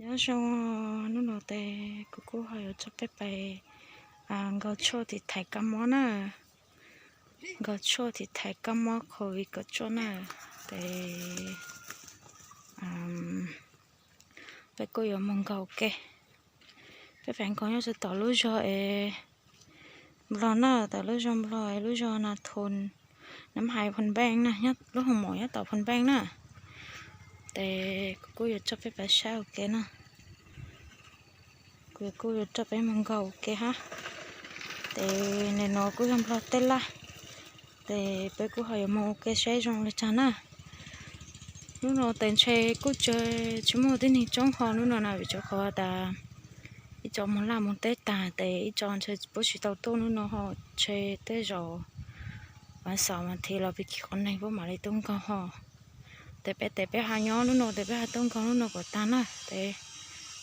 Nyob zoo, hnub no tes kuv kuj ho yuav coj peb pais nkaug tshuaj tiv thaiv kab mob na, nkaug tshuaj tiv thaiv kab mob covid kaum cuaj na. Tes peb kuj yuav mus nkaug ua ke. Peb pais nkaug nyob rau tom lub zog es Nplog na, tom lub zog Nplog es lub zog Na Thon, Nab Hais, Phoo Npeej na, lub hoos maum nyob tom Phoo Npeej na. Tes kuv kuj yuav coj peb pais saib ua ke na. Kuv kuj yuav coj peb mus nkaug ua ke hab. Tes nim no kuj yog Nplog tej laj, tes peb kuj ho yuav mus ua ke saib zoo li cas na. Hnub no tes ntshe kuj tsis muaj tib neeg coob ho hnub no na, vim rau qhov tas ib co mus laj mus teb tag tes ib co ntshe puab tsis tau tuaj hnub no ho ntshe tej zaum vas xaum mas thiv los pib khi qhov neeg puab mam li tuaj nkaug ho. Tes peb tes peb ho nyob hnub no tes peb ho tuaj nkaug hnub no kom tag na, tes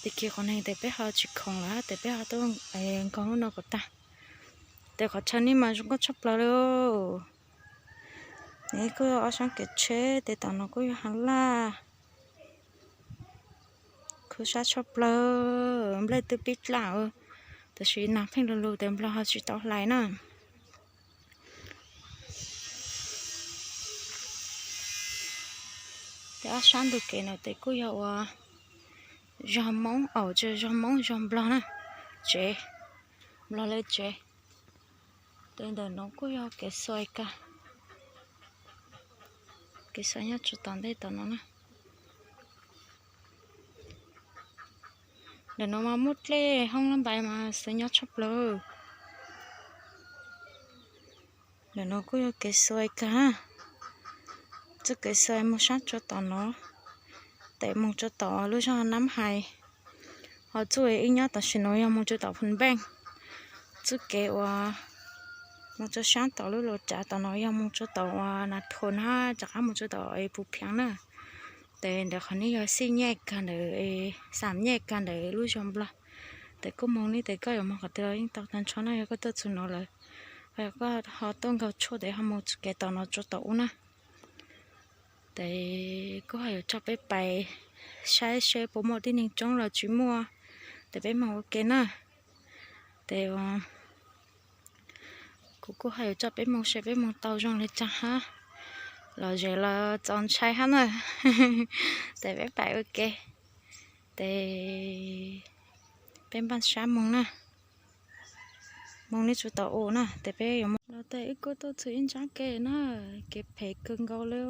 pib khi qhov neeg tes peb ho tsis khoom lawm tes peb ho tuaj nkaug hnub no kom tag. Tes qhov chaw no mas zoo nkauj tshaj plaws li. Nws kuj yog ob sab kev tsheb tes tom no kuj yog hav laj. Khuv sab tshaj plaws, nplej twb pib dlaj, tab sis nag pheej lug lug tes Nplog ho tsis tau hlais na. Tes ob sab ntug kev no tes kuj yog ua zog Moob, aum tsis zog Moob, zog Nplog na, tsev, Nplog li tsev. Tes ntawm no kuj yog kev xuas kag, kev xuas nyob tsuas tom ntej tom no na. Ntawm no mas muaj dlej hoob lab npais mas xwb nyob tshaj plaws. Ntawm no kuj yog kev xuas kag, txoj kev xuas mus sab tsua tom no, tes mus tsua tom lub zog Nab Hais. Ho txoj ib nyob tam sim no yog mus tsua tom Phoo Npeej. Txoj kev uas mus tsua sab tom lub luas tsav tom no yog mus tsua tom uas Na Thon hab rov qab mus tsua tom Phu Phiav na. Tes ntawm qhov no yog xij nyej kag ntawd, xam nyej kag ntawd lub zog Nplog. Tes koj mus no tes koj yuav mus qhov twg los yeej tau tag nrho na, yog koj tuaj txug no lawm. Yog koj ho tuaj nkaug tshuaj tes ho mus txoj kev tom no tsua tom ub na. Tes kuj ho yuav coj peb pais saib seb puas muaj tib neeg coob los tsis muaj, tes peb mus ua ke na. Tes kuv kuj ho yuav coj peb mus seb peb mus tau zoo li cas hab, los zem los txaus ntshai hab na. Tes peb pais ua ke, tes peb npaj sab mus na. Mus no tsua tom u na, tes peb yuav mus no tes wb kuj tuaj txug ib ntsab kev na, kev phem kawg nkaus li,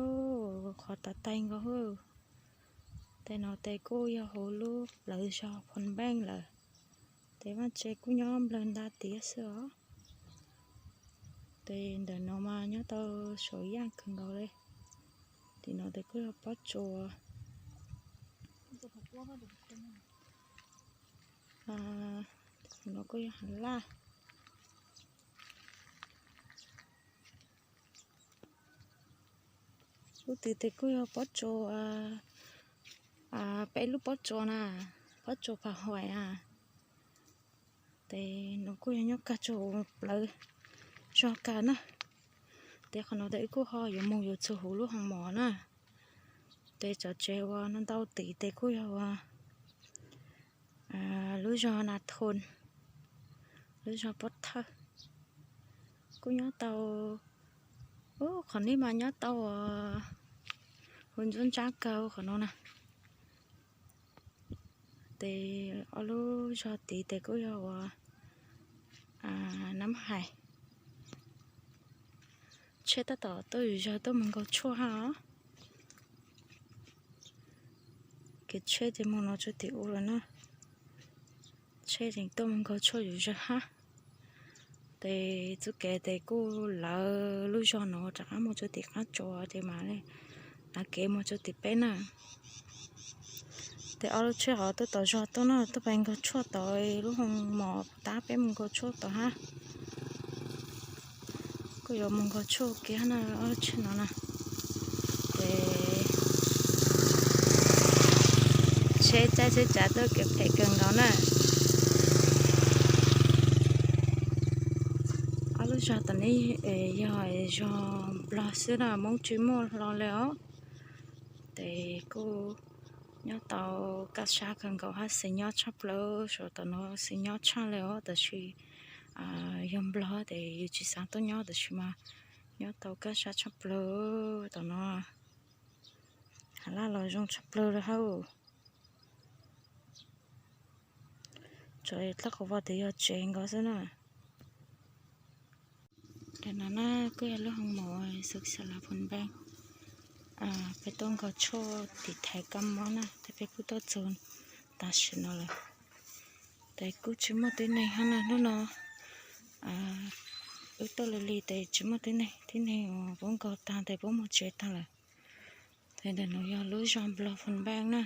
qhov tav tais nkaus. Tes no tes kuj yog hauv lub plawv zog Phoo Npeej lawm. Tes vaj tse kuj nyob nplawg nta tiav xwb os. Tes ntawm no mas nyob tau saum yaj kawg nkaus li. Tim no tes kuj yog pob tsuas. No kuj yog hav laj. Lub twg tes kuj yog pob tsuas, peb lub pob tsuas na, pob tsuas Pham Huaim a. Tes no kuj yog nyob kag tsuas plawv zog kag na. Tes qhov no tes wb kuj ho yuav mus yuav txug huv lub hoo mos na. Tes tsom tsev uas no ntau tim tes kuj yog uas lub zog Na Thon, lub zog Pob Thawj. Kuj nyob tau, qhov no mas nyob tau huv ntsab ntsab kawg qhov no na. Tes ob lub zog tid tes kuj yog uas Nab Hais. Tsheb tab tom tuaj zug zog tuaj mus nkaug tshuaj hab os. Kev tsheb ces mus no tsuas tim u lawm na. Tsheb tseem tuaj mus nkaug tshuaj zug zog hab. Tes txuj kev tes kuj lawv lub zog no rov qab mus tsuas tim qab tsua ces mam li lawv kev mus tsuas tim peb na. Tes ob lub tsheb hov tuaj tom zog tuaj na, tuaj pais nkaug tshuaj tod, lub hoo mos tab peb mus nkaug tshuaj tod hab. Kuj yuav mus nkaug tshuaj ua ke hab na, ob lub tsheb no na. Ces tsheb caij tsheb tsav tuaj kev phem kawg nkaus na. Ob lub zog tom no yog zog Nplog xwb na, Moob tsis muaj hlo li os. Tes kuj Nyob tau kaj sab kawg nkaus hab, xis nyob tshaj plaws, saum tom no xis nyob tshaj li os, tab sis yog nplog ces yus tsis xav tuaj nyob, tab sis mas nyob tau kaj sab tshaj plaws tom no. Hav laj los zoo tshaj plaws li hab. Tso dlej qhov vaj tes yog tsev nkaus xwb na. Ntawm no na kuj yog lub hoo maum Xav Xav Las Phoo Npeej, peb tuaj nkaug tshuaj tiv thaiv kab mob na, tab peb kuj tuaj txug tam sim no lawm. Tes kuj tsis muaj tib neeg hab na, hnub no wb tuaj lig lig tes tsis muaj tib neeg, tib neeg uas puab nkaug taag tes puab moog tsev taag lawm. Tes ntawm no yog lub zog nplog Phoo Npeej na.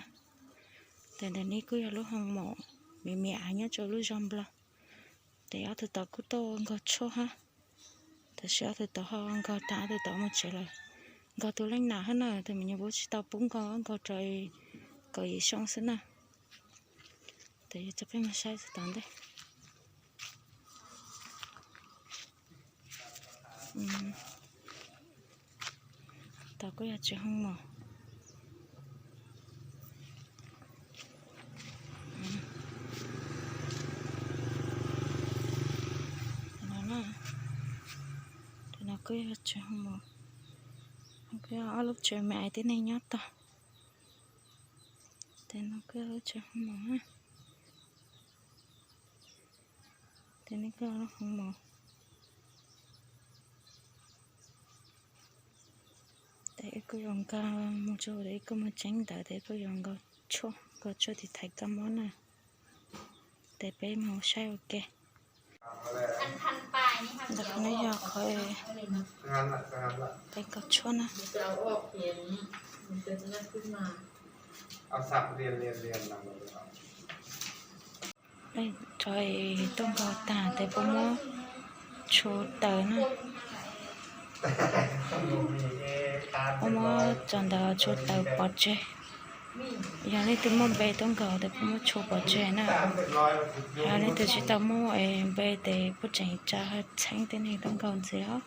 Tes ntawm no kuj yog lub hoo maum me me av nyob rua lub zog nplog. Tes ob tug tod kuj tuaj nkaug tshuaj hab, tab sis ob tug tod ho nkaug taag ob tug tod moog tsev lawm. Nkaug tug leej nam hab na, tus me nyuam puab tsis tau pub nkaug, nkaug rua kaum yim xyoo xwb na. Tes yog tso peb moog saib tod ntej. Tod kuj yog tsev hoo maum. No na, tes no kuj yog tsev hoo maum, kuj yog ob lub tsev me me tib neeg nyob tog. Tes no kuj yog lub tsev hoo maum na. Tes no kuj yog lub hoo maum. Tes wb kuj yuav nkaug moog rua, tes wb kuj moog tseeb ntawd tes wb kuj yuav nkaug tshuaj, nkaug tshuaj tiv thaiv kab mob na. Tes peb moog saib ua ke. Ntawm no yog qhov peb nkaug tshuaj na. Tso tuaj nkaug taag tes puab muab tshu taws na. Puab muab cov ntawd tshu taws pov tseg. Yog leej twg muaj npe tuaj nkaug tes puab muab tshu pov tseg na. Yog leej twg tsis tau muaj npe tes puab tseem tsa txheeb tib neeg tuaj nkaug ntxiv os.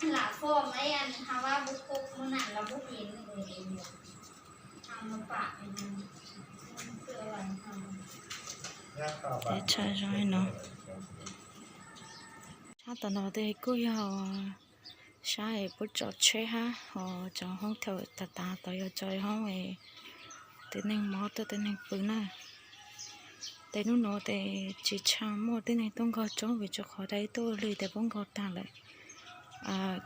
Tes tsha zoo li no. Sab tom no tes kuj yog sab es puab tso tsheb hab, ho cov hoob thaum taag taag tod yog cov hoob es tib neeg mob tuaj tib neeg pw na. Tes hnub no tes tsis tshua muaj tib neeg tuaj nkaug tshuaj vim rua qhov dai tuaj lig tes puab nkaug taag lawm.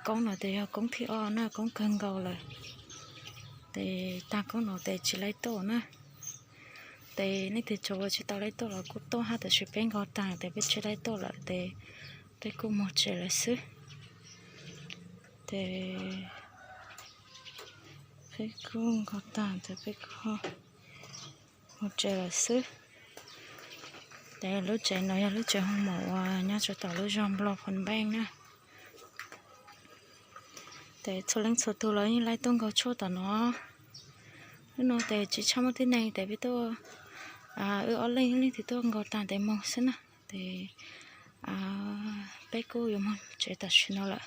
Koob no tes yog koob thib ob na, koob kawg nkaus lawm. Tes taag koob no tes tsis laib tuaj na. Tes leej twg tsaug tsis tau laib tuaj los kuj tuaj hab, tab sis peb nkaug taag tes peb tsis laib tuaj lawm tes peb kuj moog tsev lawm xwb. Tes peb kuj nkaug taag tes peb kuj moog tsev lawm xwb. Tes lub tsev no yog lub tsev hoo maum uas nyob rua tom lub zog nplog Phoo Npeej na. Tes txhua leej txhua tug los yeej laib tuaj nkaug tshuaj tom no. Hnub no tes tsis tshua muaj tib neeg tes peb tuaj, wb ob leeg ib leeg twg tuaj nkaug taag tes moog xwb na. Tes peb kuj yuav moog tsev tam sim no lawm.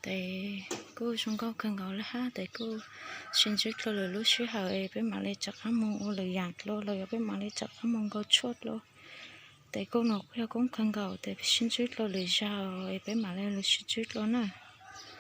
Tes kuj zoo nkauj kawg nkaus le hab, tes kuj sib ntsib dlua lwm lub sij hawm es peb mam li rov qab moog ua lwm yaam dlua los yog peb mam li rov qab moog nkaug tshuaj dlua. Tes koob no kuj yog koob kawg nkaus tes peb sib ntsib dlua lwm zaug es peb mam li lug sib ntsib dlua na.